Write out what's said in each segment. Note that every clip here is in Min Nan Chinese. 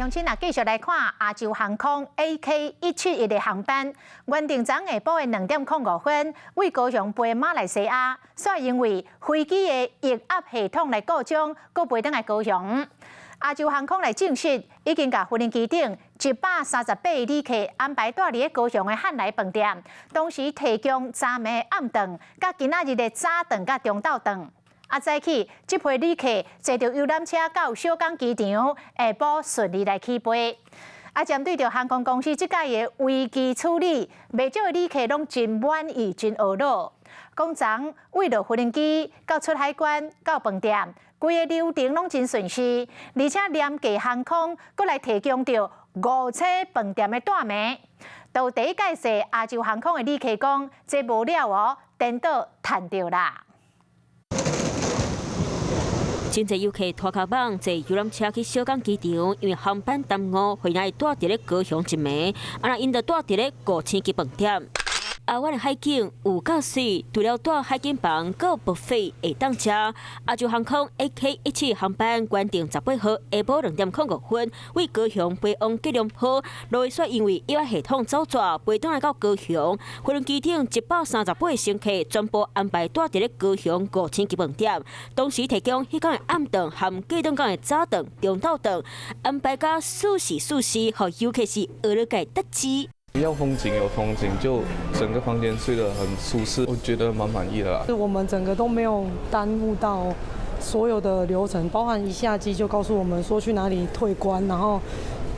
鄉親啊，繼續來看亞洲航空 AK 171的航班，原定昨下晡的2點05分，為高雄飛馬來西亞，煞因為飛機的液壓系統來故障，閣飛轉來高雄。亞洲航空來證實，已經共無人機頂138個旅客安排蹛佇咧高雄的漢來飯店，同時提供昨暝暗頓，佮今仔日的早頓佮中晝頓。啊，早起這批旅客坐著遊覽車到小港機場，下晡順利來起飛。啊，針對著航空公司這擺的危機處理，袂少的旅客攏真滿意、真懊惱。講昨為落無人機到出海關到飯店，規个流程攏真順遂，而且廉價航空閣來提供著五星飯店的蹛暝。到第一屆坐亞洲航空的旅客講，這無了哦，顛倒趁著啦。真濟遊客拖跤蠓坐遊覽車去小港機場，因為航班耽誤，予𪜶愛蹛佇咧高雄一暝，啊，𪜶就蹛佇咧五星級飯店。亞灣的海景有夠媠，除了蹛海景房，閣有 buffet 會當食。亞洲航空 AK 17航班原定18號下晡2點05分，為高雄飛往吉隆坡，落尾煞因為液壓系統走蛇，飛轉來到高雄。無人機頂138個乘客全部安排蹛佇咧高雄五星級飯店，同時提供彼工的暗頓和隔頓工的早頓、中晝頓，安排甲舒適舒適，予遊客是學了個得志。要風景有風景，就整個房間睡得很舒適，我覺得蠻滿意的啦。我們整個都沒有耽誤到所有的流程，包含一下機就告訴我們說去哪裡退關，然後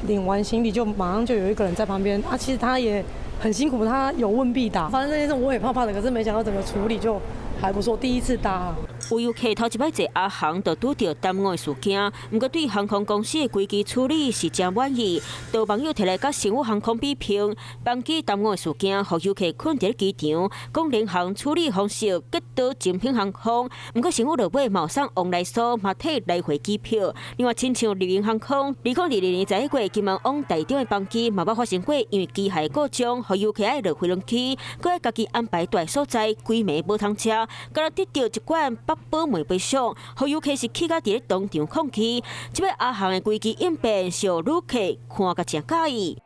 領完行李就馬上就有一個人在旁邊。啊，其實他也很辛苦，他有問必答。發生這件事我也怕怕的，可是沒想到整個處理就還不錯，第一次搭。有遊客頭一擺坐亞航就拄著耽誤的事件，毋過對航空公司的危機處理是誠滿意。有網友提來佮星宇航空比拼，班機耽誤的事件，予遊客睏佇咧機場，講廉航處理方式結倒精品航空，毋過星宇落尾嘛送往來所嘛退來回機票。另外，親像麗榮航空，2022年11月金門往台中的班機嘛捌發生過，因為機械故障，予遊客愛落飛輪機，閣愛家己安排蹛所在，規暝無通食，敢若得著一罐八寶糜賠償，予遊客是氣甲佇咧當場抗議。這擺亞航的危機應變，予旅客看甲誠佮意。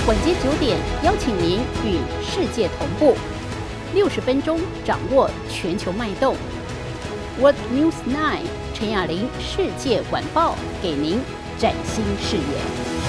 晚間9點，邀請您與世界同步，60分鐘掌握全球脈動。World News 9 陳雅玲世界晚報，給您嶄新視野。